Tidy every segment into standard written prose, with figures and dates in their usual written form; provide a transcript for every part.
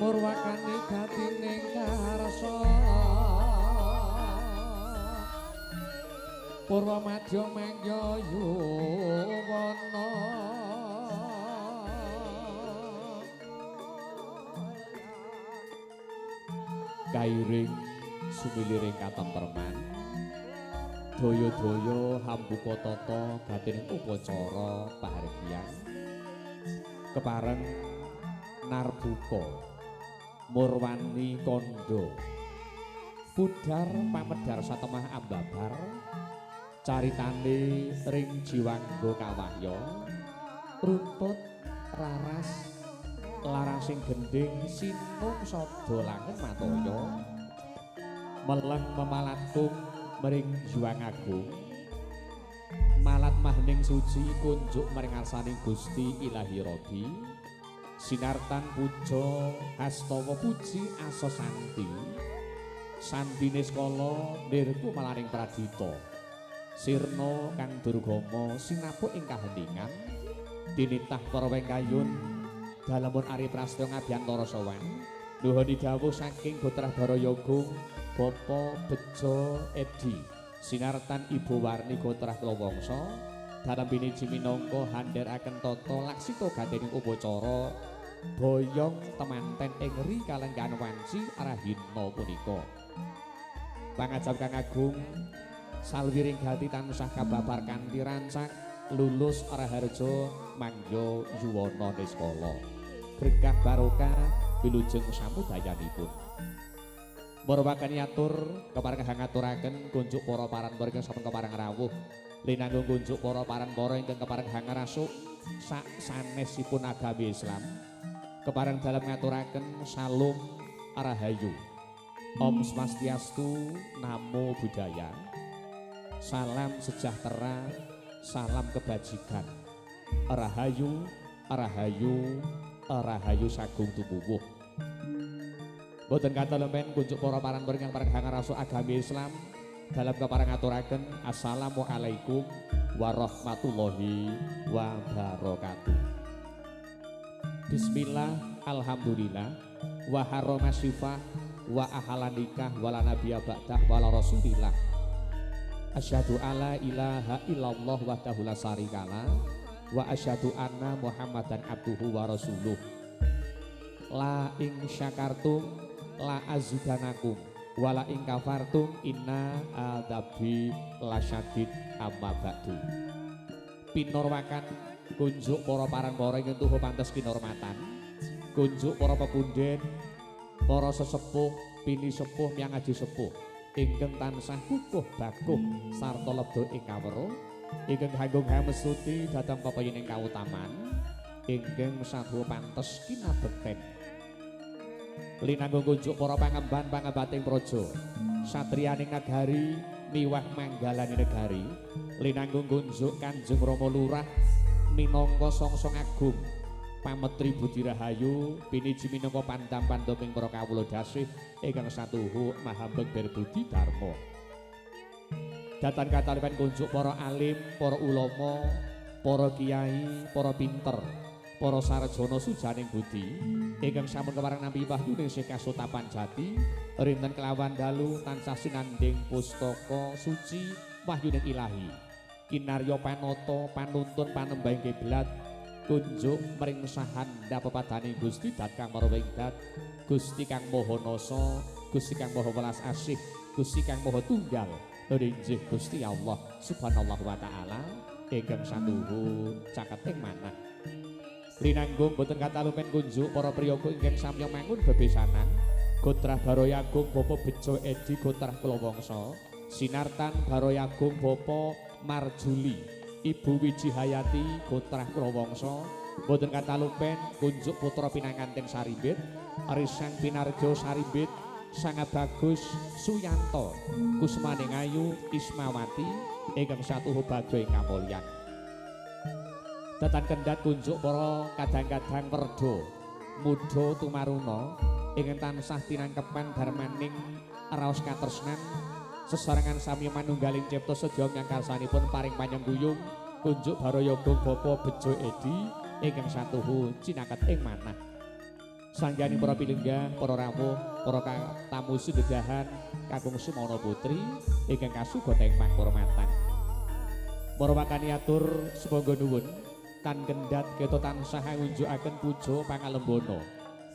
Murwakani gatining karsa Purwa madya mangya yuwana Kairing sumiliring katentreman daya-daya hambuka tata gatining upacara pahargyan kepareng narbuka murwani kandha pudhar pamedhar satemah ambabar caritane ring jiwangga kawahya runtut raras larasing gendhing sinung sada langen mataya meleng memalatung mring Hyang Agung malat mahning suci kunjuk mring arsaning Gusti Ilahi Rabbi sinartan puja hastawa puji asa santi santine skala nirku malaring pradita sirna kang durgama sinapuk ing kaheningan tinitah para wengkayun dalemipun Ari Prasetyo ngabiyantara sowan nuhuni dawuh saking Gotrah Barayagung Bapa Bejo Edi sinartan Ibu Warni Gotrah Klawangsa dalem piniji minangka handheraken tata laksita gatining upacara boyong temanten ing ri kalenggahan wanci rahina punika. Pangajap kang agung salwiring gati tansah kababar kanthi rancak lulus raharja mangya yuwana niskala berkah barokah wilujeng samudayanipun. Murwakan atur kepareng hangaturaken kunjuk para paranpara ingkang sampun kepareng rawuh linanggung kunjuk para paranpara ingkang kepareng hangrasuk sak sanesipun agami Islam kepareng dalem ngaturaken salam rahayu Om Swastiastu, Namo Buddhaya, salam sejahtera, salam kebajikan, rahayu, rahayu, rahayu sagung tumuwuh. Boten katelemen kunjuk para paranpara ingkang pareng hangrasuk agami Islam dalam kepareng ngaturaken assalamualaikum warahmatullahi wabarakatuh. Bismillah, alhamdulillah, wa harrama syifah wa ahala nikah wala nabiyya ba'dah wala rasulillah. Asyhadu alla ilaha illallah wahdahu la syarikalah wa asyhadu anna Muhammadan abduhu wa rasuluh. La ing syakartum la azidanakum wa la ing kafartum inna adzabi lasyadid amma ba'du. Pinorwakan kunjuk para paranpara ingkang tuhu pantes kinormatan, kunjuk para pepunden, para sesepuh, pini sepuh, miyang aji sepuh ingkang tansah kukuh bakuh sarta lebda ing kawruh, ingkang kanggo hamestuti dhateng pepayin ing kautaman ingkang saduwa pantes kinabekten. Linanggung kunjuk para pangemban pangembating praja, satriyaning nagari miwah manggalane negari, linanggung kunjuk Kanjeng Rama Lurah minangka songsong agung pametri budi rahayu piniji minangka pandam pandaming para kawula dasih ingkang satuhu mahambeng berbudi dharma. Datan katalipan kunjuk para alim, para ulama, para kiai, para pinter, para sarjana sujaning budi ingkang sampun kepareng nampi wahyune sih kasutapan jati rinten kelawan dalu tansah sinandhing pustaka suci wahyuning ilahi kinarya panata panuntun panembahing kiblat kunjuk mring sahanda pepadaning Gusti Dat kang Maha Wingdat, Gusti kang Maha Nasa, Gusti kang Maha Welas Asih, Gusti kang Maha Tunggal, injih Gusti Allah Subhanahu wa taala ingkang satuhu caketing manah. Linanggung boten katalupen kunjuk para priyaga ingkang samya mangun bebesanan Gotrah Baroyagung Bapa Bejo Edi Gotrah Klawangsa, Sinartan Baroyagung Bapa Marjuli, Ibu Wiji Hayati Gotrah Klawangsa, boten katalupen kunjuk putra pinanganten Sarimbit, Risang Pinarjo Sarimbit, Sanga Bagus Suyanto, Kusmaning Ayu Ismawati ingkang satuhu bagya ing kamulyan. Datan kendhat kunjuk para kadang-kadang werda mudha tumaruna ingkang tansah tinangkepan darmaning raos katresnan sesarengan sami manunggaling cipta sedya nyangkarsanipun paring panyengkuyung kunjuk Baroyagung Bapa Bejo Edi ingkang satuhu cinaket ing manah. Sanggani para pilenggah, para rawuh, para tamu sededahan kakung Sumono Putri ingkang kasuga ing pangkurmatan. Para wakani atur sumangga nuwun kan kendhat kita tansah ngunjukaken puja pangalembana.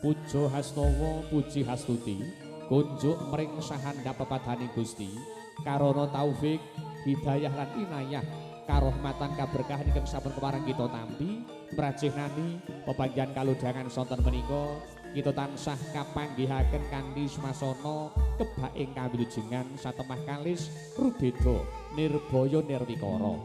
Puja hastawa puji hastuti kunjuk mring sahandhap pepadaning Gusti karana taufik hidayah lan inayah karohmatan kaberkahan ingkang sampun kepareng kita tampi mrajihnani pepanggihan kalodhangan sonten menika kita tansah kapanggihaken kanthi swasana kebak ing kawilujengan satemah kalis rubeda nirbaya nirwikara.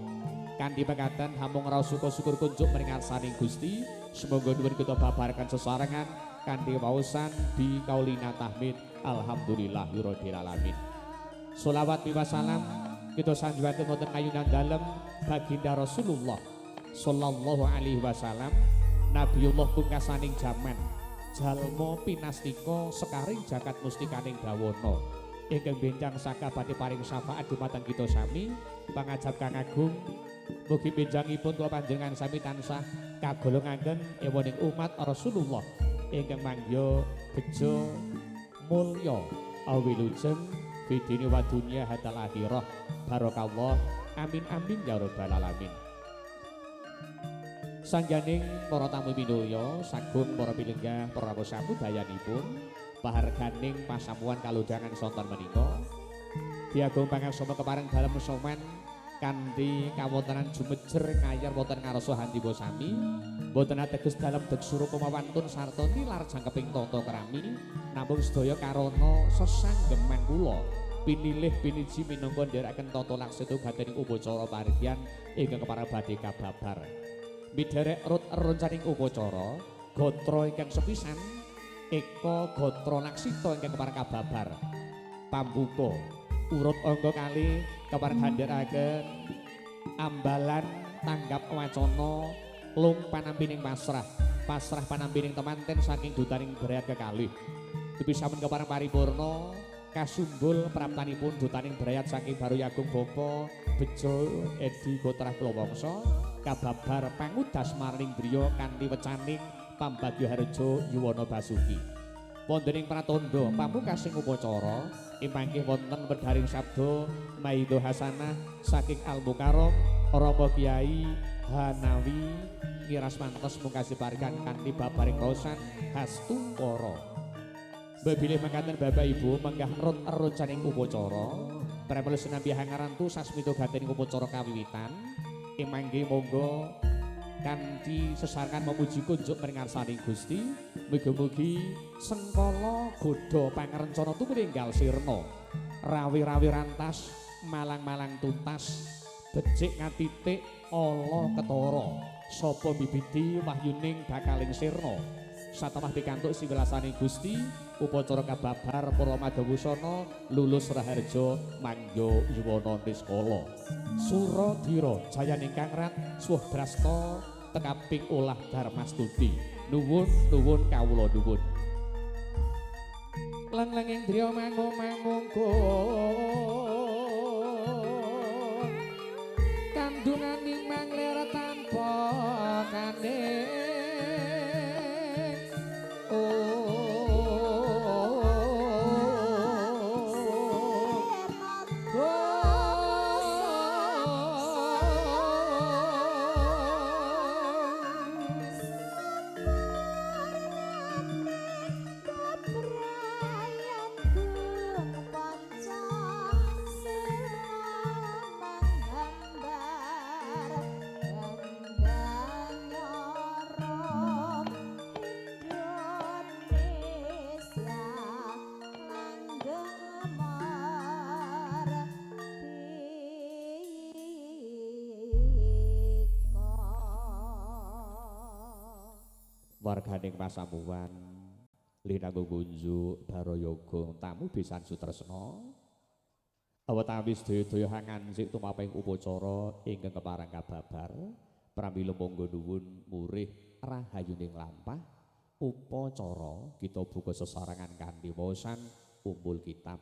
Kanthi pekaten hamung raos syukur kunjuk mring ngarsaning Gusti sumangga nuwun kita babarkan sesarengan kanthi waosan bi kaulina tahmid alhamdulillahirabbil alamin. Sholawat miwasalam kita sanjungaken wonten ayunan dalem baginda Rasulullah sallallahu alaihi wasallam Nabiullah pungkasaning jaman jalma pinastika sekaring jagat mustikaning bawana ingkang benjang saka badhe paring syafaat dumateng kita sami pangajap kang agung mugi benjangipun kula panjenengan sami tansah kagolongaken ewoning umat Rasulullah ingkang mangya bejo mulya awilujeng fidini wa dunya hatal akhirah barokallah amin amin ya rabbal alamin. Sangganing para tamu minulya sagung para pilenggah para rawuh samudayanipun paharganing pasamuan kalodhangan sonten menika diagung pangaksama kepareng dalem soman kanthi kawontenan jumejer ngayar wonten ngarsa handiwa sami boten ateges dalem deksura pamawantun sarta nilar jangkeping tata krami namung sedaya karana sesanggeman kula pinilih piniji minangka nderekaken tata laksana gatening upacara parigyan ingkang kepareng badhe kababar. Midherek rut rencaning upacara gatra ingkang sepisan eka gatra laksita ingkang kepareng kababar pambuka urut angka kali kepareng gandheraken ambalan tanggap wacana lung panampining pasrah pasrah panampining temanten saking dutaning brayat kekalih dupi sampun kepareng paripurna kasumbul praptanipun dutaning brayat saking Baruyagung Bapa Bejo Edi Gotrah Kulawangsa kababar pangudas marning driya kanthi wecaning pambagya harja Yuwana Basuki. Wonten ing pratandha pamungkasing upacara imangkih wonten wedharing sabda Maido Hasanah saking Al Mukarram Rama Kiai Hanawi miras mantos mungkasi parikan kanthi babaring raosan Hastungkara. Bilih mekaten Bapak Ibu menggah rut rencaning upacara premel sinambi hangarantu sasmita gatening upacara kawiwitan imangke monggo kanthi sesarengan memuji kunjuk mring ngarsaning Gusti mugi-mugi sengkala godha pangrencana tumininggal sirna rawi-rawi rantas malang-malang tuntas becik ngatitik ala ketara sapa bibiti wahyuning bakaling sirna satemah pikantuk siwelasaning Gusti upacara kababar para madhawusana lulus raharja mangya yuwana niskala suradira jayaning kangrat suwuh drasta tekaping olah darmastuti nuwun nuwun kawula nuwun langlanging driya mangung mangungkun kandunganing manglir tanpa kandhing warganing pasamuwan linanggung kunjuk baroyoga tamu besan sutresna awetawis daya-daya hangansik tumaping upacara ingkang kepareng kababar pramila monggo nuwun murih rahayuning lampah upacara kita buka sesarengan kanthi waosan umbul kitab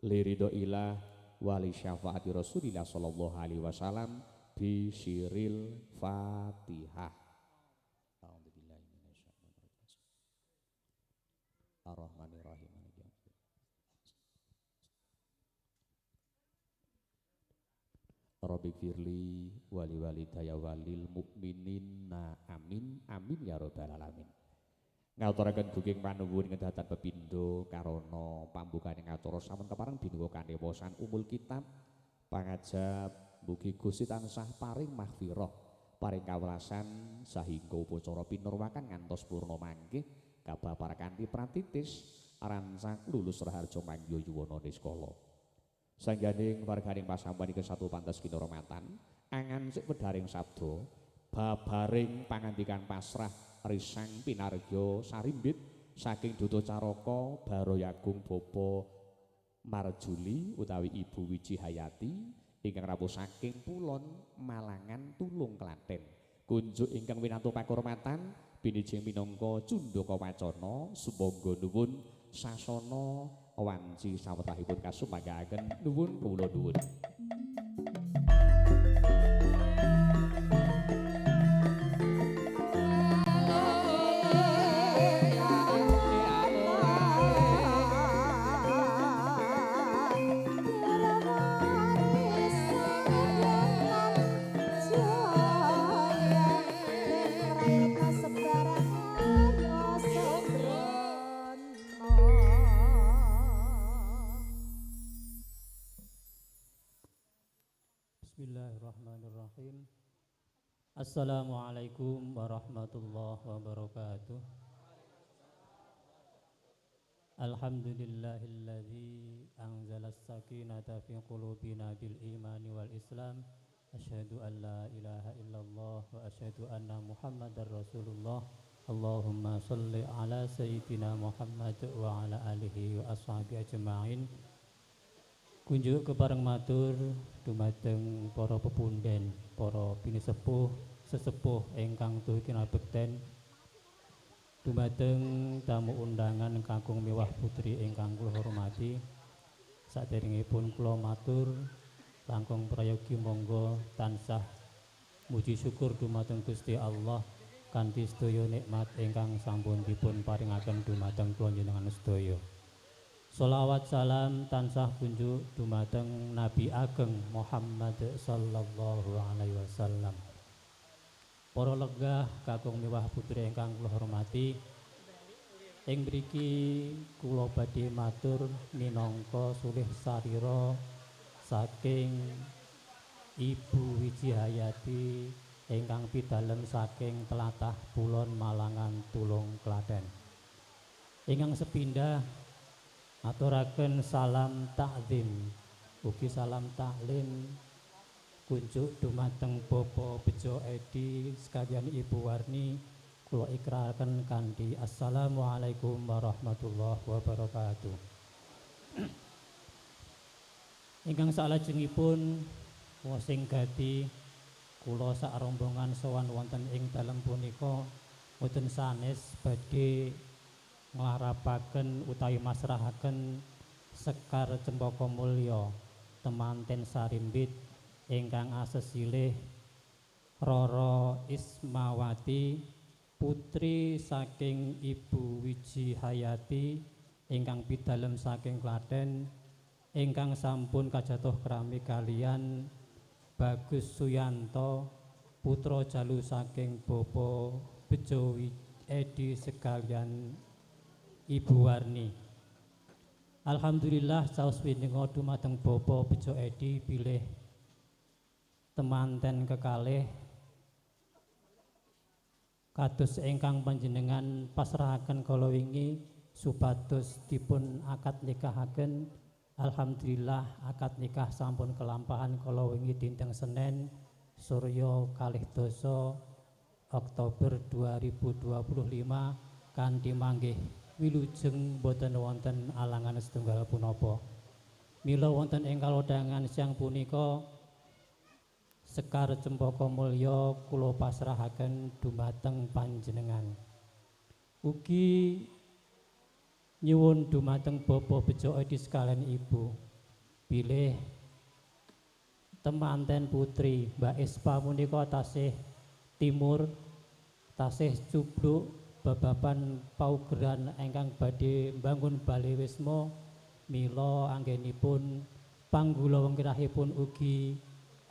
liridho ilah wali syafaati Rasulillah sallallahu alaihi wasallam bi siril Fatihah. Ar-Rahmanir-Rahim. Rabbi firli wali walidaya walil mukminina amin amin ya rabbal alamin. Ngaturaken guging panuwun ngedatan pepindho karana pambukane ngacara sampun kepareng binuwa kanewosan umul kitab pangajap mugi Gusti tansah paring mahfirah paring kawelasan sahingga upacara pinurwakan ngantos purna mangke kabapar kanthi pratitis rancak lulus raharja mangya yuwana niskala. Sangganing warganing pasamban iki satu pantes kinurmatan angan sik wedharing sabda babaring pangandikan pasrah risang pinargya sarimbit saking duta caraka baroyagung bapa Marjuli utawi Ibu Wiji Hayati ingkang rawuh saking Pulon Malangan Tulung Klaten. Kunjuk ingkang winantu pakurmatan binijing minangka cundhaka wacana sumangga nuwun sasana wanci sawetahipun kasumanggaaken nuwun kula nuwun. Bismillahirrahmanirrahim. Assalamualaikum warahmatullahi wabarakatuh. Alhamdulillahilladzi anzala as-sakinata fi qulubina bil imani wal islam. Asyhadu an la ilaha illallah wa asyhadu anna Muhammadar Rasulullah. Allahumma shalli ala sayyidina Muhammad wa ala alihi wa ashabi ajma'in. Kunjuk kepareng matur dumateng para pepunden, para pinisepuh, sesepuh ingkang tuhu kinabekten, dumateng tamu undangan kakung miwah putri ingkang kula hormati. Saderengipun kula matur langkung prayogi monggo tansah muji syukur dumateng Gusti Allah kanthi sedaya nikmat ingkang sampun dipun paringaken dumateng kula njenengan sedaya. Sholawat salam tansah kunjuk dumateng Nabi Ageng Muhammad sallallahu alaihi wasallam. Para legah kakung miwah putri ingkang kula hormati, ing mriki kula badhe matur minangka sulih sarira saking Ibu Wiji Hayati ingkang pidalem saking tlatah Pulon Malangan Tulung Klaten. Ingkang sepindah aturaken salam takzim ugi salam taklim kunjuk dumateng Bapak Bejo Edi sekalian Ibu Warni. Kula ikraraken kanthi assalamualaikum warahmatullahi wabarakatuh. Ingkang salajengipun wosing gati kula sak rombongan sowan wonten ing dalem punika boten sanes badhe nglarapaken utawi masrahaken sekar cempaka mulya temanten sarimbit ingkang asesilih Roro Ismawati putri saking Ibu Wiji Hayati ingkang pidalem saking Klaten ingkang sampun kajatuh krami kalian Bagus Suyanto putra jalu saking Bapak Bejo Edi sekalian Ibu Warni. Alhamdulillah saos wininga dumateng Bapak Bejo Edi bilih temanten kekalih kados ingkang panjenengan pasrahaken kala wingi supados dipun akad nikahaken. Alhamdulillah akad nikah sampun kelampahan kala wingi dinten Senin Surya kalih dasa Oktober 2025 kanthi manggih wilujeng boten wonten alangan setunggal punapa. Mila wonten ing kalodhangan siang punika sekar cempaka mulya kula pasrahaken dumateng panjenengan. Ugi nyuwun dumateng Bapak Bejo Edi sekalian Ibu bilih temanten putri Mbak Ispa punika tasih timur, tasih cubluk babapan paugeran ingkang badhe mbangun bale wisma mila anggenipun panggula wengkirahipun ugi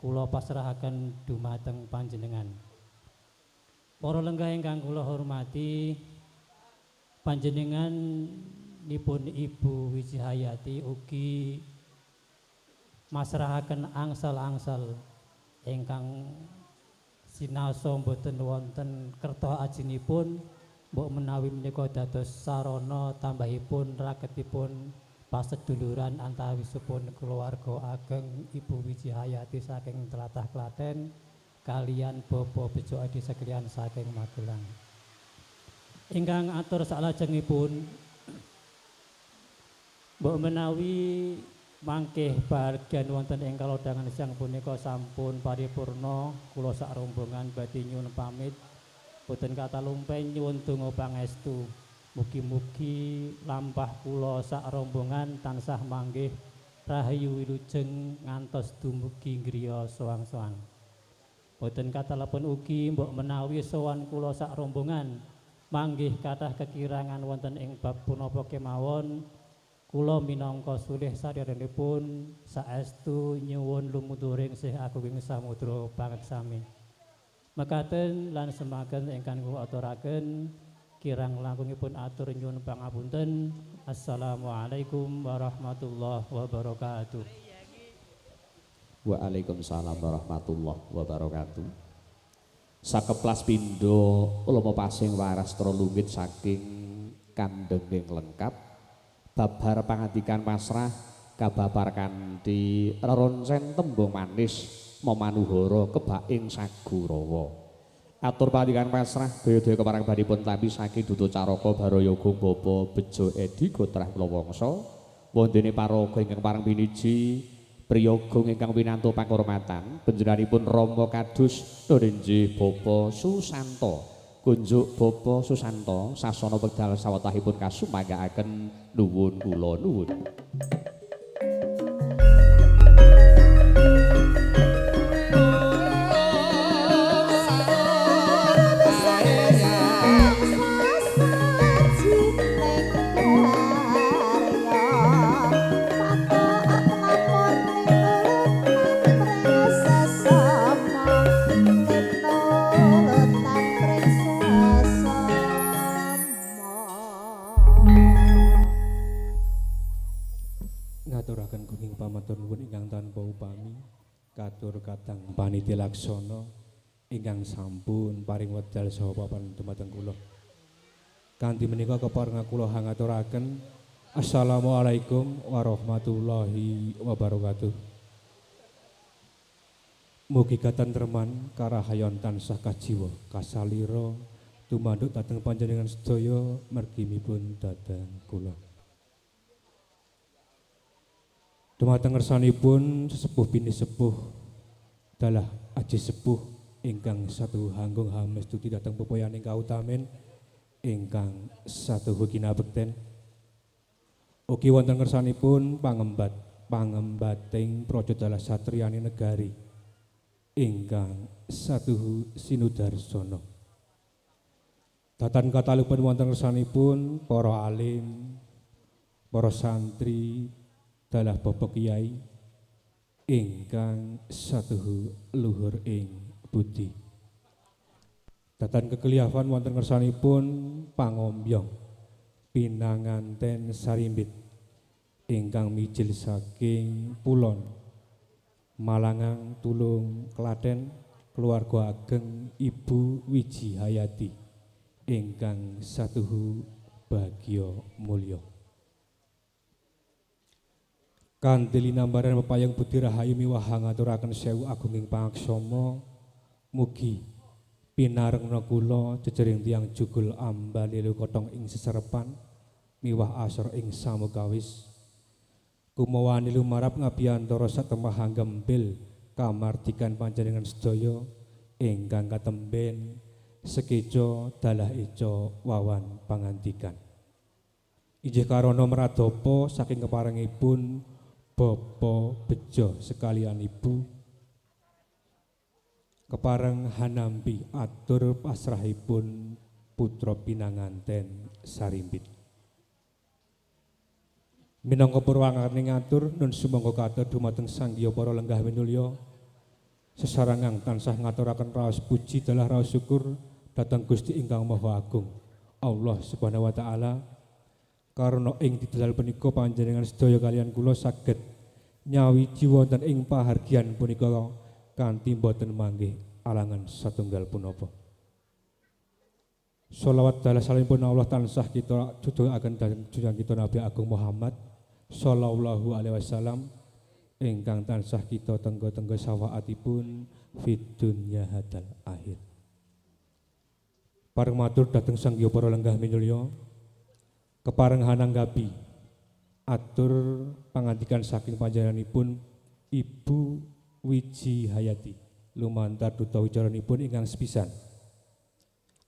kula pasrahaken dumateng panjenengan. Para lenggah ingkang kula hormati, panjenengan nipun Ibu Wijihayati ugi masrahaken angsal-angsal ingkang sinaosa mboten wonten kerta ajinipun mbok menawi menika dados sarana tambahipun raketipun paseduluran antawisipun keluarga ageng Ibu Wijihayati saking tlatah Klaten kalian Bapak Bejo Adi sekalian saking Magelang. Ingkang atur saklajengipun mbok menawi mangkih bahagian wonten ing kalodhangan siang punika sampun paripurna, kula sak rombongan badhe nyuwun pamit. Boten katalumpen nyuwun donga pangestu. Mugi-mugi lampah kula sak rombongan tansah manggih rahayu wilujeng ngantos dumugi griya soang-soang. Boten katalepun ugi mbok menawi sowan kula sak rombongan manggih kathah kekirangan wonten ing bab punapa kemawon, kula minangka sulih sadèrèngipun saestu nyuwun lumuturing sih agunging samudra pangeksami. Mekaten lan semaken ingkang kula aturaken, kirang langkungipun atur nyuwun pangapunten. Assalamualaikum warahmatullahi wabarakatuh. Waalaikumsalam warahmatullahi wabarakatuh. Sakeplas pindho ulama pasing warastra lunggit saking kandhenging lengkap babar pangandikan pasrah kababar kanthi reroncen tembung manis memanuhara kebaking sagurawa. Atur pangandikan pasrah daya-daya kepareng badhipun tampi saking duta caraka baroyoga Bapa Bejo Edi Gotrah Lawangsa wondene paraga ingkang pareng piniji priyaga ingkang winantu pakurmatan panjenenganipun Rama Kadus Dorinjih Bapa Susanto kunjuk Bapa Susanto sasana wekdal sawetahipun kasumanggaaken nuwun kula nuwun. Ngaturaken gunging pamatur nuwun ingkang tanpa upami katur kadang panitia laksana ingkang sampun paring wekdal saha papan dumateng kula. Kanthi menika keparenga kula hangaturaken assalamualaikum warahmatullahi wabarakatuh. Mugi katentreman karahayon tansah kajiwa kasalira tumanduk dhateng panjenengan sedaya mergimipun dhateng kula. Dumateng ngersanipun sesepuh bini sepuh dalah aji sepuh ingkang satu hanggung hamestuti dhateng pepoyaning kautamen ingkang satuhu kinabekten. Ugi wonten ngersanipun pangembat pangembating praja dalah satriyane negari ingkang satuhu sinudarsana. Datan katalupun wonten ngersanipun para alim, para santri dalah Bapak Kiai ingkang satuhu luhur ing budi. Datan kekeliafan wonten ngersanipun pangombyong pinanganten sarimbit ingkang mijil saking Pulon Malangang Tulung Klaten keluarga ageng Ibu Wijihayati ingkang satuhu bagya mulya. Kanthi linambaran pepayung budi rahayu miwah ngaturaken sewu agunging pangaksama mugi pinarengna kula jejering tiyang jugul ambalilu kotong ing seserepan miwah asor ing samukawis kumawani lumarap ngabiyantara satemah gempil kamardikan panjenengan sedaya ingkang katemben sekeca dalah ica wawan pangandikan. Injih karana mradapa saking keparengipun Bapa Bejo sekalian Ibu kepareng hanampi atur pasrahipun putra pinanganten Sarimbit. Minangka purwangane ngatur nun sumangga katur dumateng Sang Hyang para lenggah winulya sesarengan tansah ngaturaken raos puji dalah raos syukur dhateng Gusti ingkang Maha Agung Allah Subhanahu wa taala karena ing didalal punika panjenengan sedaya kalian kula saged nyawiji wonten ing pahargyan punika kanthi boten manggih alangan satunggal punapa. Sholawat dalah salimipun Allah tansah kita duduhaken dhateng junjungan kita Nabi Agung Muhammad sallallahu alaihi wasallam ingkang tansah kita tengga-tengga syafaatipun fid dunya hadal akhir. Pareng matur dhateng Sang Hyang para lenggah minulya kepareng hananggapi atur pangandikan saking panjenenganipun Ibu Wiji Hayati lumantar duta wicaranipun ingkang sepisan.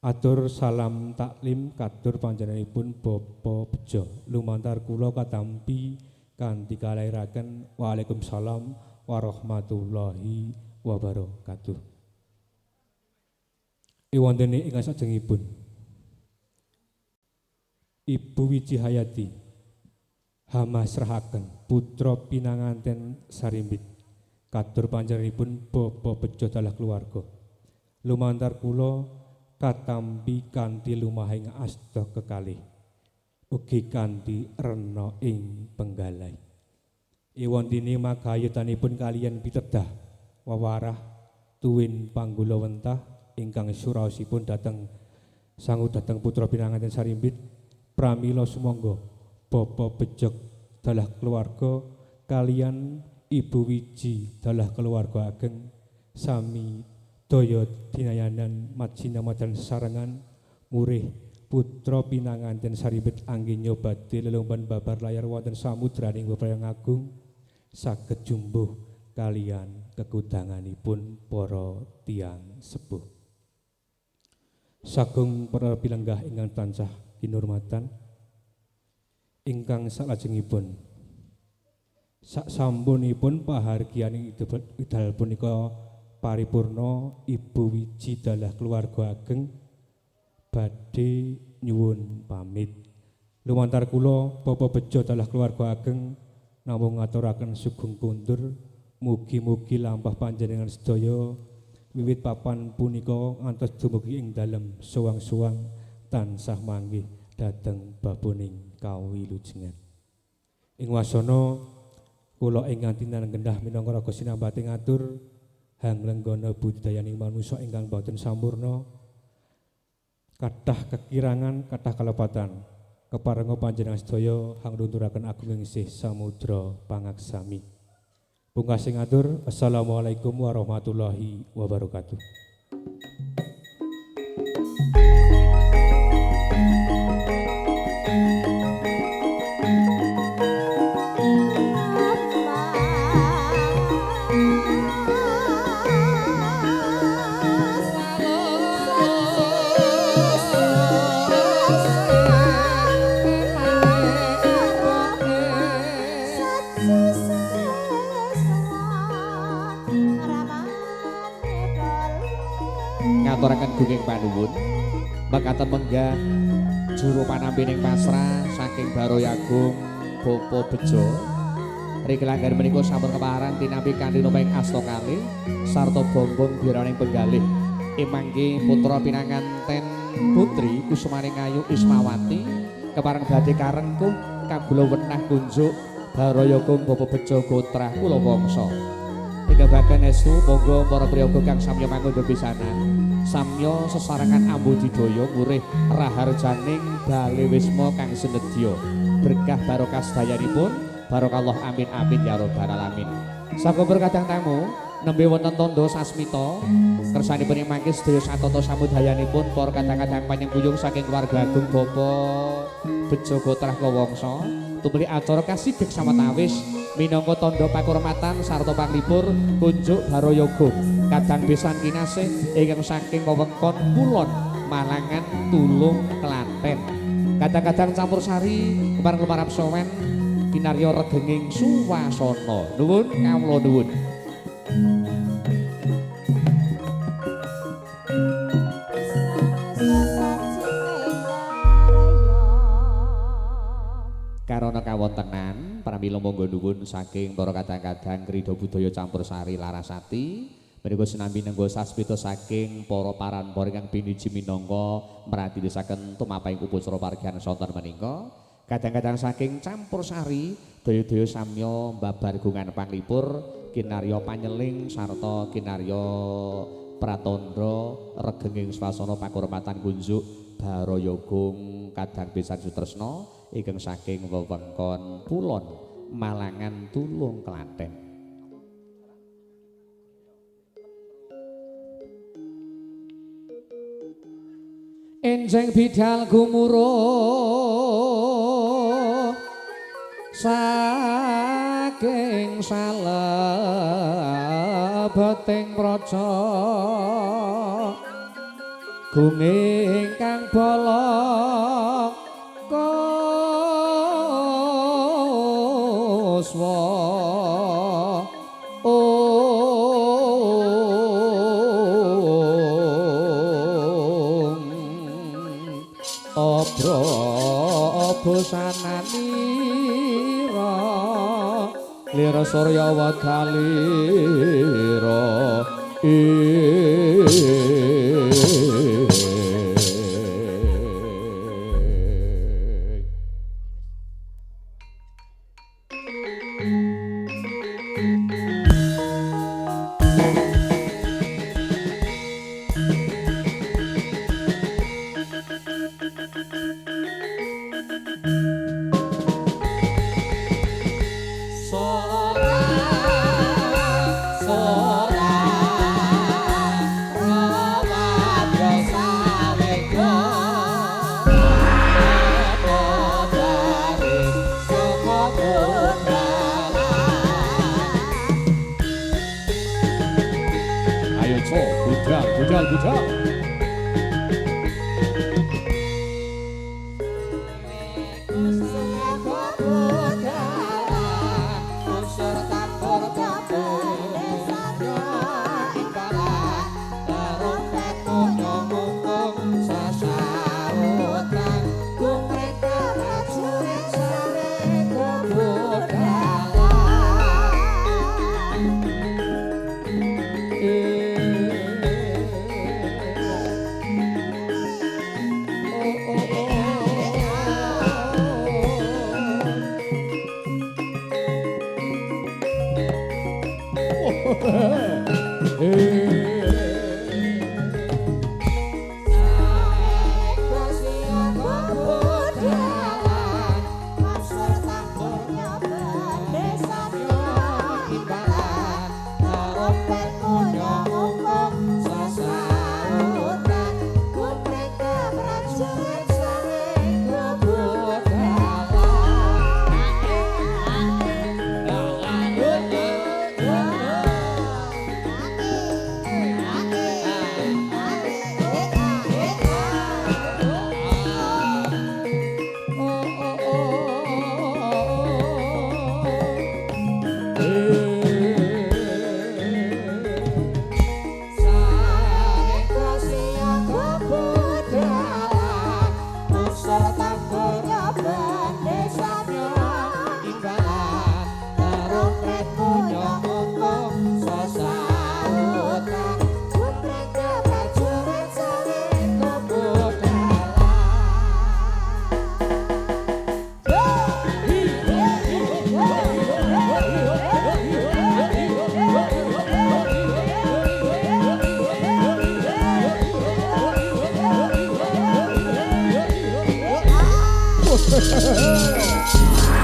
Atur salam taklim katur panjenenganipun Bapak Bejo lumantar kula katampi kanthi kalairaken waalaikumsalam warahmatullahi wabarakatuh. Iwantene ingkang sajengipun Ibu Wiji Hayati hamasrahaken putra pinanganten Sarimbit katur panjenenganipun Bapak Bejo dalah keluarga lumantar kula katampi kanthi lumahing asta kekalih ugi kanthi rena ing penggalai. Iwantine magayutanipun kaliyan pitedah wewarah tuwin panggula wentah ingkang suraosipun dhateng sangu dhateng putra pinanganten Sarimbit pramila sumangga Bapak Bejo dalah keluarga kaliyan Ibu Wiji dalah keluarga ageng sami daya dinayanan majinamadan sarengan murih putra pinanganten Sarimbit anggen badhe lelomban babar layar wonten samudraning bebrayang agung saged jumbuh kaliyan kekudanganipun para tiyang sepuh. Sagung para pilenggah ingkang tansah kinurmatan ingkang salajengipun sak sampunipun pahargyaning idal punika paripurna Ibu Wiji dalah keluarga ageng badhe nyuwun pamit. Lumantar kula Bapak Bejo dalah keluarga ageng namung ngaturaken sugeng kundur mugi-mugi lampah panjenengan sedaya wiwit papan punika ngantos dumugi ing dalem suwang-suwang tansah manggih dhateng babuning kawilujengan. Ing wasana kula ingkang tinanggah minangka raga sinambate ngatur hanglenggana budidayaning manusa ingkang boten sampurna kathah kekirangan kathah kalepatan keparenga panjenengan sedaya hang nunturaken agunging sih samudra pangaksami. Pungkasing atur, assalamualaikum warahmatullahi wabarakatuh. Ngaturaken gunging panuwun mekaten menggah juru panampining pasrah saking Baroyagung Bapak Bejo. Riki langgar menika sampun keparan tinampi kanthi nopeng asta kalih sarta bombong biraning penggalih. Imangke putra pinanganten putri Kusumaning Ayu Ismawati kepareng badhe karengkuh kagula wenah kunjuk Baroyagung Bapak Bejo Gotrah kula wangsa. Ingkang bagan estu monggo para priyaga kang samya mangun bepisanan samya sesarengan ambudidaya ngurih raharjaning bale wisma kang senedya berkah barokah sedayanipun barokallah amin amin ya rabbal alamin. Sampun kadang tamu nembe wonten tandha sasmita kersanipun ing mangke sedaya satata samudayanipun para kadang-kadang panyengkuyung saking keluarga agung Bapak Bejo Gotrah Kawangsa tumuli acara kasigek sawetawis minangka tandha pakurmatan sarta panglipur kunjuk Baroyagung kadang besan kinasih ingkang saking wewengkon kulon Malangan Tulung Klaten. Kadang-kadang campur sari kepareng lumarap sowen kinarya regenging suwasana. Nuwun kawula nuwun. Karana kawontenan pramila monggo nuwun saking para kadang-kadang Krida Budaya Campursari Larasati menika sinambi nenggo sasmita saking para paranpara ingkang piniji minangka mratelisaken tumapahing upacara pargihan sonten menika. Kadang-kadang saking Campursari daya-daya samya babar gungan panglipur kinarya panyeling sarta kinarya pratandha regenging swasana pakurmatan kunjuk baroyogung kadang pisan sutresna ingkang saking wewengkon Pulon Malangan Tulung Klaten. Enjeng bidal gumuruh saking salebeting praja gunging kang bala kuswa obro bosananira lira surya wadalira. Ayo co, budal, budal, budal.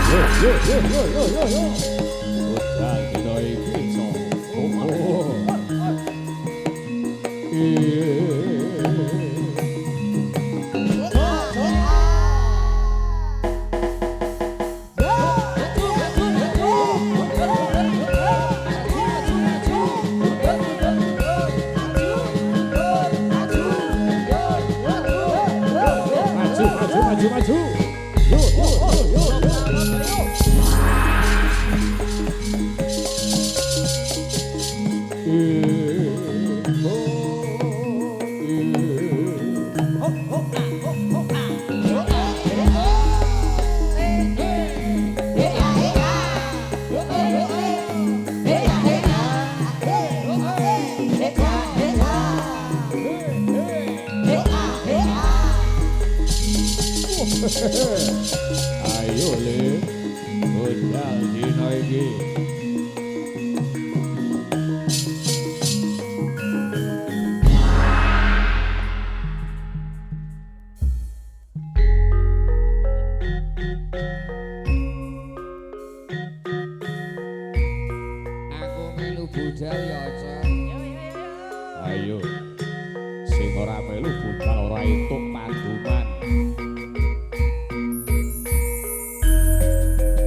Yo yo yo yo yo yo. Budal dina iki iso. Maju maju maju maju. Yo yo yo yo. Ayo le, budal dina iki. Aku melu budal ya, Cak. Ayo. Sing ora melu budal ora entuk panduman.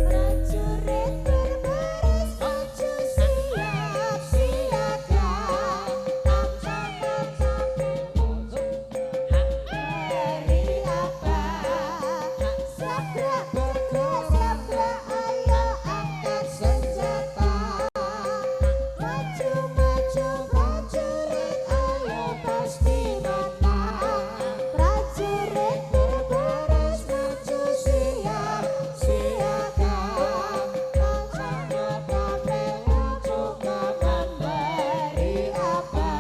Prajurit berbaris maju siap siaga, beri apa? Siap gerak bergerak, siap gerak, ayo angkat senjata. Maju maju prajurit, ayo pasti menang. Prajurit berbaris maju siap siaga, juga memberi apa?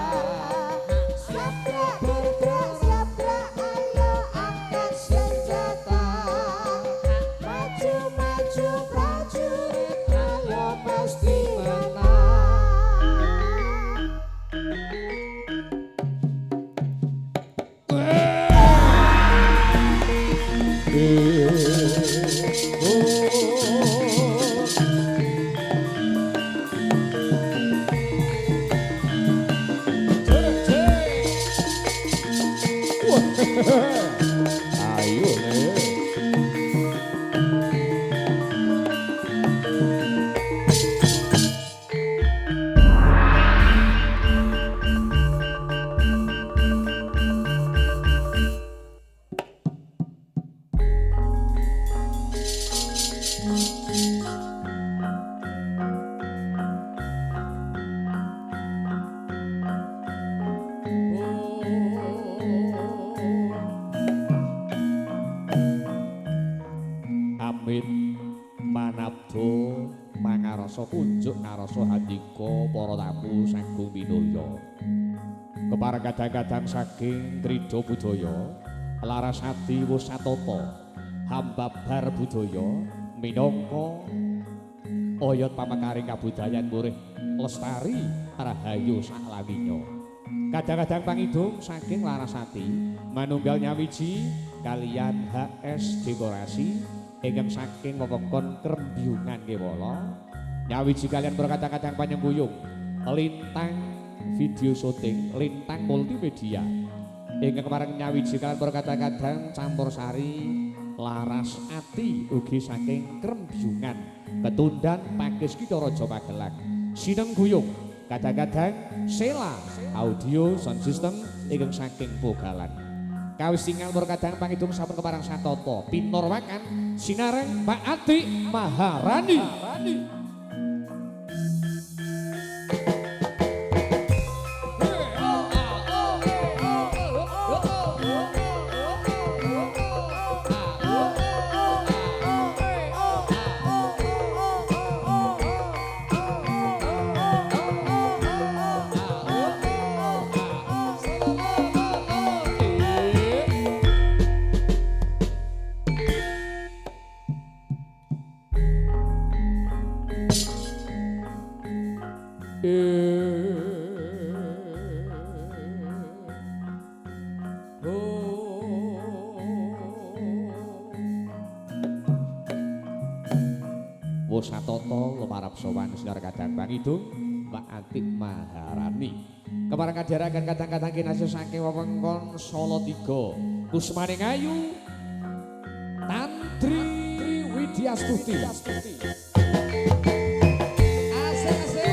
Siap gerak bergerak, siap gerak, ayo angkat senjata. Maju maju prajurit, ayo pasti menang. Ayo le. Amit manabdo mangarasa kunjuk ngarasa handika para tamu sagung minulya. Kepareng kadang-kadang saking krida budaya Larasati wus satata hambabar budaya minangka oyot pamekaring kabudayan murih lestari rahayu saklaminya. Kadang-kadang pangidung saking Larasati manunggal nyawiji kalian HS dekorasi ingkang saking wewengkon Krembyungan Kewala nyawiji kalian para kadang-kadang panyengkuyung lintang video syuting lintang multimedia ingkang kepareng nyawiji kalian para kadang-kadang campur sari Laras Ati ugi saking Krembyungan Ketundan Pakis Kitha Raja Magelang sinengguyung kadang-kadang Sela audio sound system ingkang saking Pogalan. Kawis tingal para kadang pangidung sampun keparang satata pinorwakan sinareng Pak Ati Maharani. Wus satata lumarap sowan sinar kadang pangidung Mbak Atik Maharani. Kepareng kadharaken kadang-kadang kinasih saking wewengkon Solo 3 Kusmaning Ayu Tantri Widyastuti. Asik asik.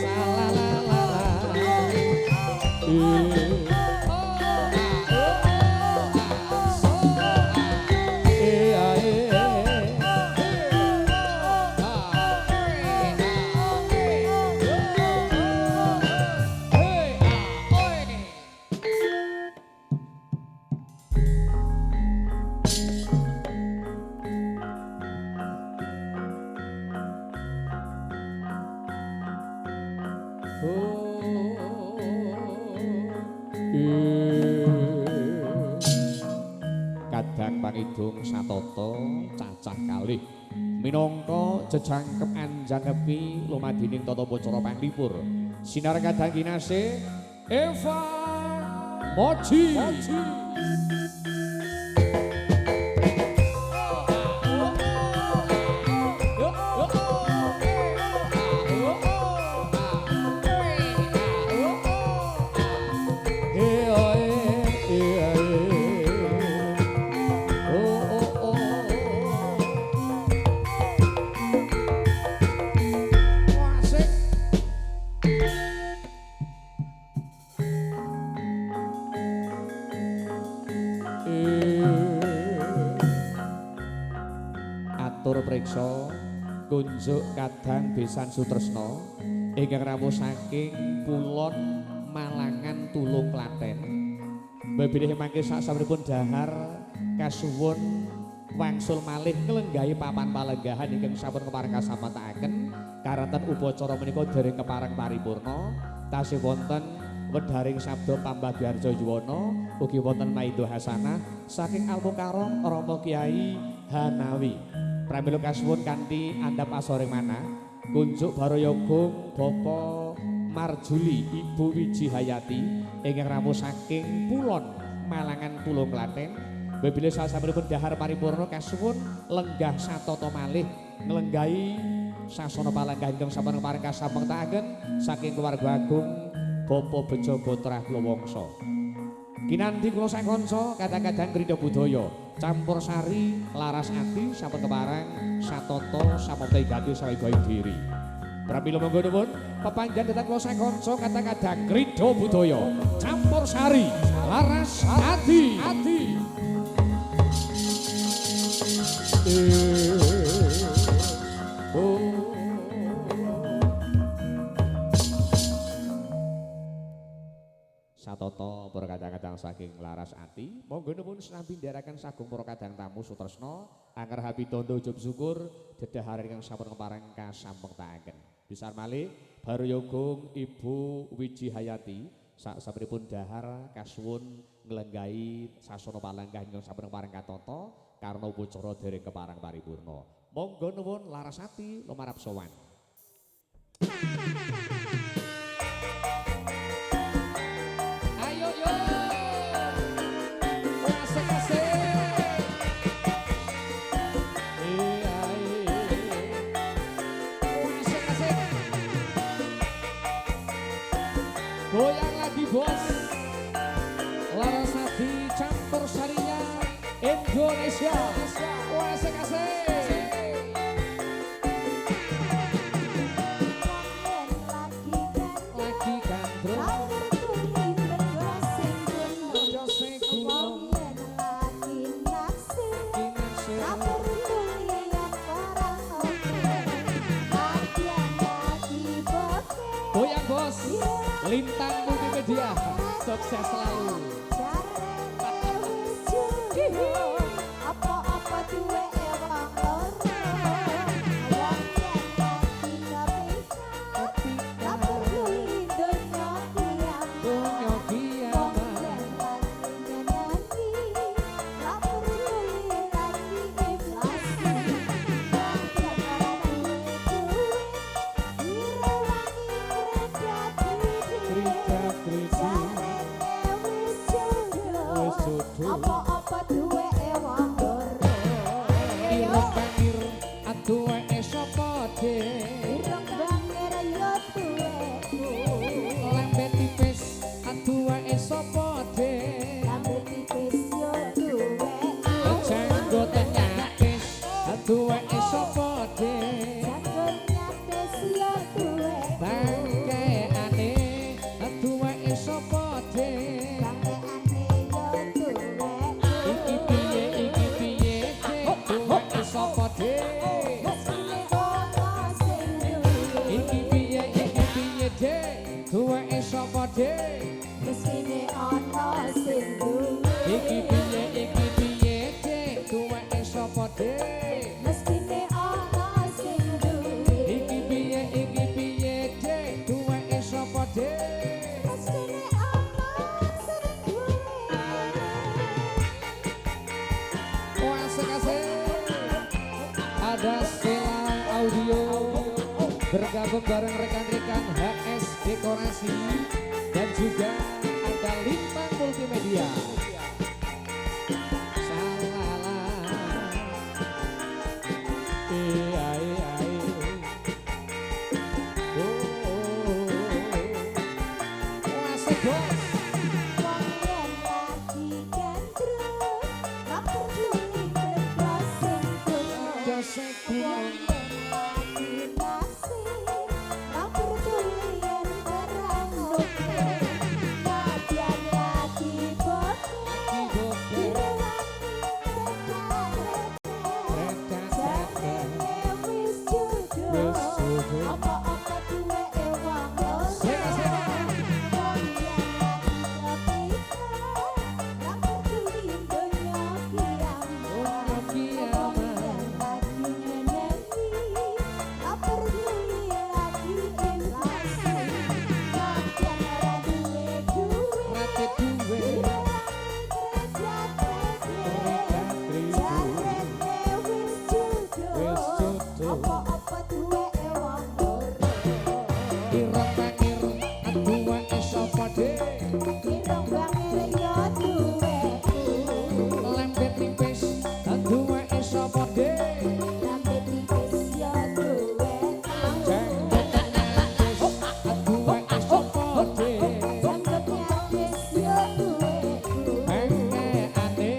Salalalala. agung satata cacah kalih minangka jejangkep anjangkepi lumadining tata upacara panglipur. Sinar kadang kinasih Eva Moji. Atur priksa kunjuk kadang besan sutresna ingkang rawuh saking Pulon Malangan Tulung Klaten. Bilih mangke sasampunipun dahar kasuwun wangsul malih nglenggahi papan palenggahan ingkang sampun kepareng kasampatakaken karanten upacara menika dereng kepareng paripurna tasih wonten wedharing sabda pambagiyarja yuwana ugi wonten maidho hasanah saking Almukarram Rama Kyai Hanawi. Pramila kasuwun kanthi andhap asoring manah kunjuk barayagung Bapak Marjuli Ibu Wiji Hayati ingkang rawuh saking Pulon Malangan Tulung Klaten. Bilih sasampunipun dahar paripurna kasuwun lenggah satata malih nglenggahi sasana palenggahan ingkang sampun kepareng kasampektaken saking keluarga agung Bapak Bejo Gotrah Klowongso. Kinanti kula sakanca kadang-kadang krida budaya campur sari laras ati sampun kepareng satata samapta gati sawigaing diri. Pramila monggo nuwun pepanjang dhateng kula sakanca kadang-kadang krida budaya campur sari laras ati. Satata para kadang-kadang saking laras ati monggo nuwun sinambi ndherekaken sagung para kadang tamu sutresna angger habitondo ujub syukur dedhaharan ingkang sampun kepareng kasampektaken. Bisar malih baruyogung Ibu Wiji Hayati sasampunipun dahar kasuwun nglenggahi sasana palenggah ingkang sampun kepareng katata karena upacara dereng kepareng paripurna. Monggo nuwun laras ati lumarap sowan. Ayo yo. Asik asik. Asik asik. Goyang lagi bos. Larasati campur sarinya Indonesia. Asik asik. Lagi gandrung dose gunung lagi naksir. Goyang bos. Lintang Multimedia sukses selalu. Apa-apa duwe wong loro, wong yen lagi kepisah, tak perlu donya kiamat. Donya Wong kiamat. yen lagi nyanyi, tak perlu lagi inflasi. Wong yen ora duwe duit, direwangi Krida kredit. kridi. Jarene wis Asik-asik. Ada Sela Audio bergabung bareng rekan-rekan HS Dekorasi dan juga ada Lintang Multimedia. Salala. Iya iya. Oh, oh, oh. Asik bos. Wong yen lagi gandrung, ra peduli kerja sing gunung. Dosek Wong gunung. yen lagi naksir, ra peduli yen perang nuklir. Nadyan lagi bokeh, Lagi bokeh. direwangi tretan-tretan. Jarene wis jodoh, Wis jodoh. apa-apa duweke wong loro. Sing asik. Wong yen lagi kepisan, ra peduli donya kiamat. Donya kiamat. Wong yen lagi nyenengi, ra peduli lagi inflasi. Nadyan ora duwe duit, Rate duwe. direwangi krejat-krejit. Jarene wis jodoh, Wis jodoh. apa-apa duweke wong loro. Ireng bangir duweke sapa Dik? Ireng bangir ya duweku. Lambe tipis duweke sapa Dik? Lambe tipis ya duweku. Jenggot nyatis duweke sapa Dik? Janggut nyatis ya duweku. Bengkekane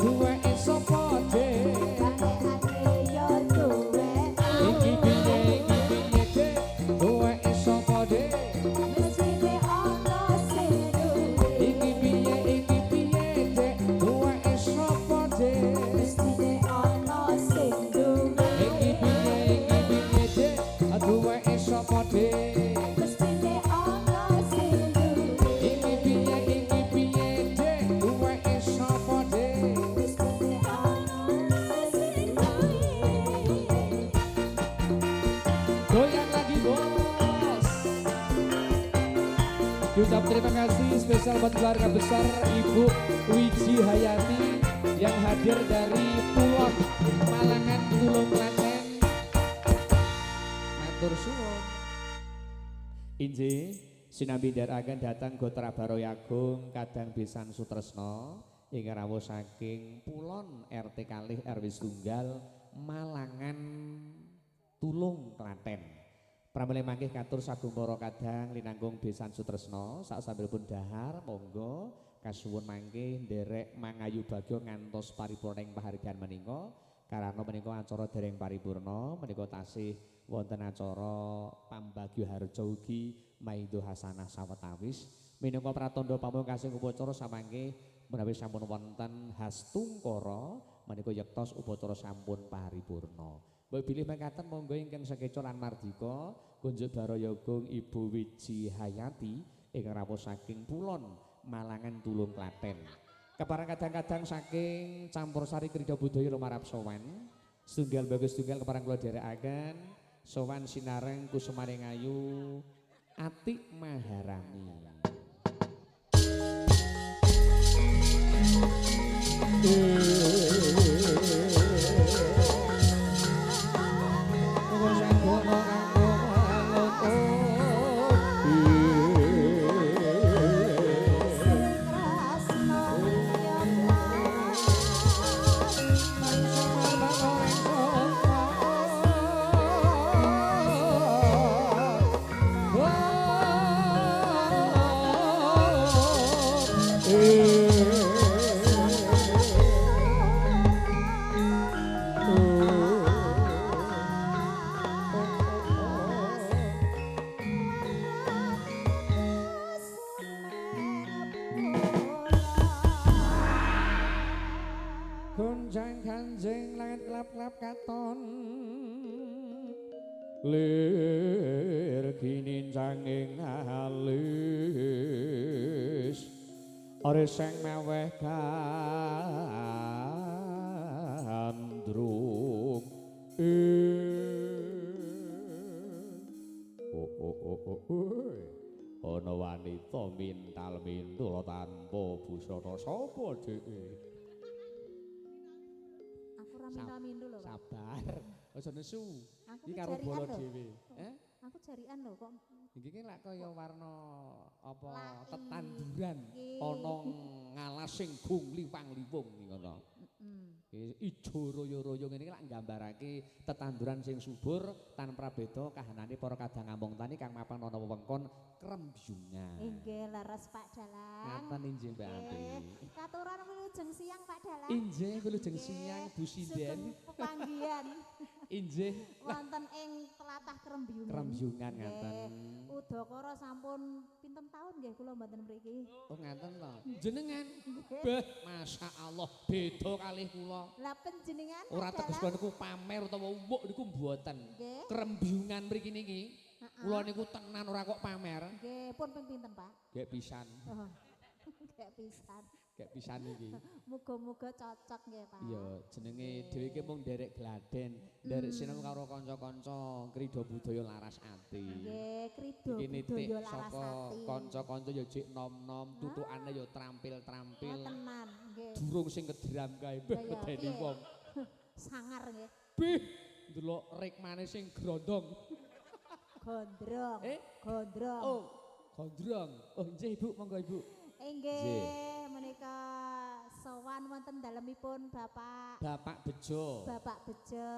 duweke sapa Dik? Bangkekane ya duweku. Iki piye iki piye Dik? Duweke sapa Dik? Mestine ana sing duwe. Iki piye iki piye Dik? Duweke sapa Dik? Mestine ana sing duwe. Iki piye iki piye Dik? Duweke sapa Dik? Mestine ana sing duwe. Iki piye iki piye Dik? Duweke sapa Dik? Mestine ana sing duwe. Goyang lagi bos. Diucap terima kasih spesial buat keluarga besar Ibu Wiji Hayati yang hadir dari Pulon Malangan Tulung Klaten. Matur suwun. Injih sinambi ndherekaken dhateng Gotra Baroyagung kadang besan Sutresna ingkang rawuh saking Pulon RT kalih RW setunggal Malangan Tulung Klaten. Pramila mangkih katur sagung para kadang linanggung besan Sutresna sak sambilipun dahar monggo kasuwun mangkih nderek mangayu bagya ngantos paripurna ing pahargyan menika karana menika acara dereng paripurna menika tasih wonten acara pambagyo harja ugi maido hasanah sawetawis minangka pratandha pamungkasing upacara samangke menawi sampun wonten hastungkara menika yektos upacara sampun paripurna. Mbok bilih mekaten monggo ingkang sakeca lan mardika kunjuk baroyagung Ibu Wiji Hayati ingkang rawuh saking Pulon Malangan Tulung Klaten. Kepareng kadang-kadang saking campursari krida budaya lumarap sowan setunggal bagus setunggal kepareng kula dherekaken sowan sinareng kusumaning ayu Atik Maharani. Sing rasno ya Gonjang kanjeng langit kelap-kelap katon lir ginincang ing alis reseng meweh gandrung. Oh oh oh oh oh. Ana wanita mintal mintul tanpa busana sapa dheke? Ora minta-mintu lho, Pak. Sabar. Aja nesu. Aku Iki karo jarian bala lho. dhewe. Eh? Aku jarian lho kok. Iki ki lak kaya warna apa Laki. Tetanduran Nggih. ana ngalas sing gung liwang-liwung iki ngono. Iki ijo royo-royo ngene iki lak nggambarake tetanduran sing subur tanpa beda kahanane para kadang among tani kang mapan ana wewengkon Krembyungan. Inggih leres Pak Dalang. Ngaten injih Mbak Ati. Nggih. Katuran wilujeng siang Pak Dalang. Injih wilujeng Nggih. siang Bu Sinden. Sugeng pepanggihan Injih wonten ing tlatah Krembyungan. Krembyungan Nggih. ngaten. Udakara sampun pinten taun nggih kula mboten mriki. Oh ngaten to. Jenengan. Beh, Masya Allah beda kalih kula. Lah panjenengan Ora Pak teges Dalang? kula niku pamer utawa uwuk niku mboten. Nggih. Krembyungan mriki niki. Kula niku tenan ora kok pamer. Nggih, pun ping pinten Pak? Gek pisan, Oh. Gek pisan. gek pisan iki. Muga-muga cocok nggih Pak. Iya, jenenge dhewe iki mung nderek gladen, nderek sinau karo kanca-kanca krida budaya laras ati. Nggih, krido Iki nitik budaya laras saka ati. kanca-kanca ya jek nom-nom, tutukane ya trampil-trampil. Oh, tenan nggih. Durung sing kedram kae, beh Lah ya, medeni piye? wong. Sangar nggih. Bih, ndelok rekmane sing grondong. Gondrong. Eh? Gondrong. Oh, gondrong. Oh, nggih Ibu, monggo Ibu. Inggih, menika sowan wonten dalemipun Bapak Bapak Bejo. Bapak Bejo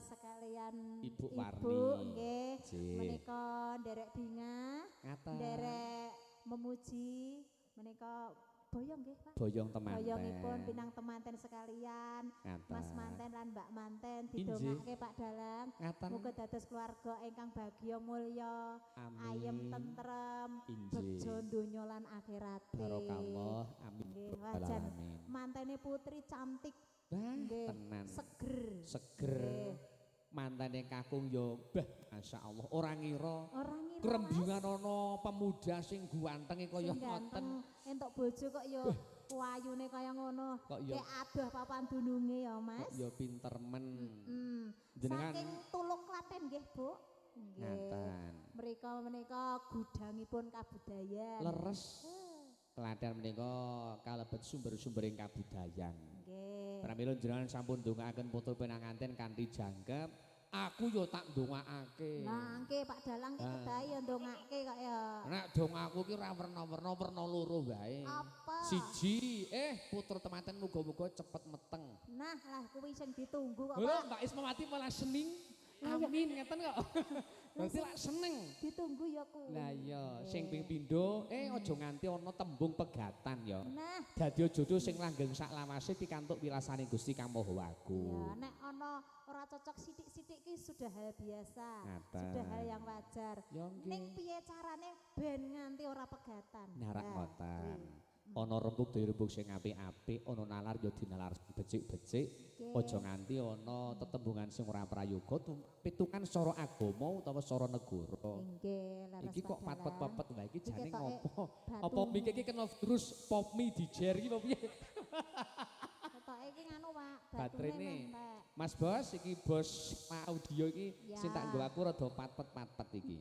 sekalian Ibu Warni. Ibu nggih. Nggih. Menika nderek bingah, Ngaten. nderek memuji menika boyong nggih Pak. Boyong temanten. Boyongipun pinang temanten sekalian, Ngaten. Mas manten lan Mbak manten Injih. didongake Pak Dalang. Ngaten. Muga dados keluarga ingkang bagya mulya, Amin. ayem tentrem, Injih. bejo donya lan akhirate. Barokallah. Amin. Nggih, Rabbal wajan alamin. mantene putri cantik. Bah, Nggih, tenan. Seger. Seger. Nggih. Mantene kakung yo bah, masyaallah ora ngira. Ora ngira. Krembyungan ana pemuda sing guantenge kaya Sing ngoten. ganteng, entuk bojo kok yo wayune kaya ngono. Kok yo- Kayak adoh papan dununge ya, Kok Mas. yo pinter men. Hmm. Jenengan- Saking Tulung Klaten nggih, Bu. Nggih. Ngaten. Mereka menika gudangipun kabudayan. Leres. Klaten menika kalebet sumber-sumbering kabudayan. Nggih. Pramila jenengan sampun ndongaaken putra pinanganten kanthi jangkep, aku yo tak ndongaake. Lah nggih Pak Dalang ki kedahe ya ndongake kok ya. Nek dongaku ki ora werna-werna, werna loro wae. Apa? Siji, putra temanten muga-muga cepet meteng. Nah, lah kuwi sing ditunggu kok, Lho, Pak. Mbak Ismawati malah sening. Amin ngeten kok. Berarti lak seneng. Ditunggu ya kuwi. Lah iya, sing ping pindho, aja nganti ana tembung pegatan ya. Nah, Dadi jodoh sing langgeng sak lawase pikantuk wilasane Gusti Kang Maha Agung. ya nek ana ora cocok sithik-sithik ki sudah hal biasa, Ngaten. sudah hal yang wajar. Ya, nggih. Ning piye carane ben nganti ora pegatan. Narak Nah, ngoten. kuwi. Ana rembug daya rembug sing apik-apik, ana nalar ya dinalar becik-becik. Nggih. Aja nganti ana tetembungan sing ora prayoga, pitungan secara agama utawa secara negara. Nggih, leres Iki kok Pak Dalang. patpet-pepet wae iki Iki jane ketoke ngopo? batu. Apa mikir iki kena virus pop mie dijer iki apa piye? Ketoke iki nganu Pak, batune Baterene. mentek. Mas Bos, iki bos audio iki Ya. sing tak nggo aku rada patpet-patpet iki.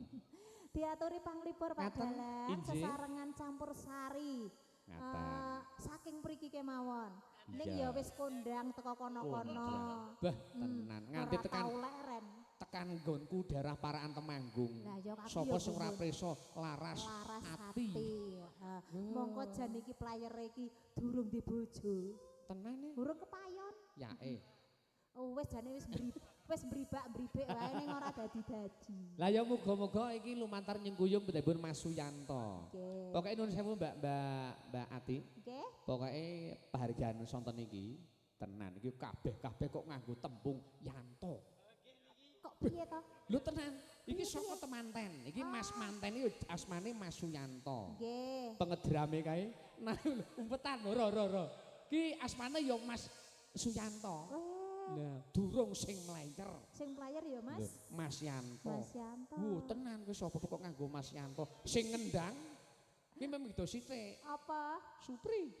Diaturi panglipur Pak Ngaten, Dalang, injih. sesarengan campur sari. Ngaten. Saking mriki kemawon. Ning Iya. ya wis kondang teko kono-kono. Bah, tenan. Nganti Ora tekan tau leren. tekan nggonku daerah Paraan Temanggung. Lah, ya aku Sapa ya sing ora gumun. preso laras, Laras ati. ati. Mongko jan iki playere iki durung dibojo. Tenane Durung kepayon. ya eh. Oh, wis jane wis wis mbribak-mbribik wae ning ora dadi-dadi. Lah ya muga-muga iki lumantar nyengkuyung pendhepun Mas Suyanto. Nggih. Pokoke nuwun sewu Mbak Mbak Mbak Ati. Nggih. Pokoke pahargyan sonten iki tenan iki kabeh-kabeh kok nganggo tembung Yanto. Kok piye to? Lho tenan, iki saka temanten. Iki Mas Manten iki asmane Mas Suyanto. Nggih. Pengedrame kae. Nah, umpetan ora ora ora. Ki asmane ya Mas Suyanto. Oh, Nah, durung sing mlayer. sing player ya Mas. Mas Yanto. Mas Yanto. Wuh, tenan kuwi sapa kok nganggo Mas Yanto. Sing ngendang kuwi memang gitu sithik. Apa? Supri.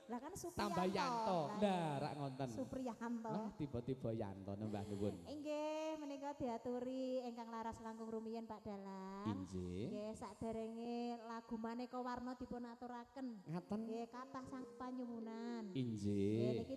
Lah kan Supriyanto. Tambah Yanto. Lah, Lah, rak ngonten. Supriyanto. Lah tiba-tiba Yanto nembah nuwun. Inggih, menika diaturi ingkang laras langkung rumiyin Pak Dalang. Inggih. Nggih, saderenge lagu maneka warna dipun aturaken. Ngaten. Nggih, kathah sang panyuwunan. Nggih, Injih. niki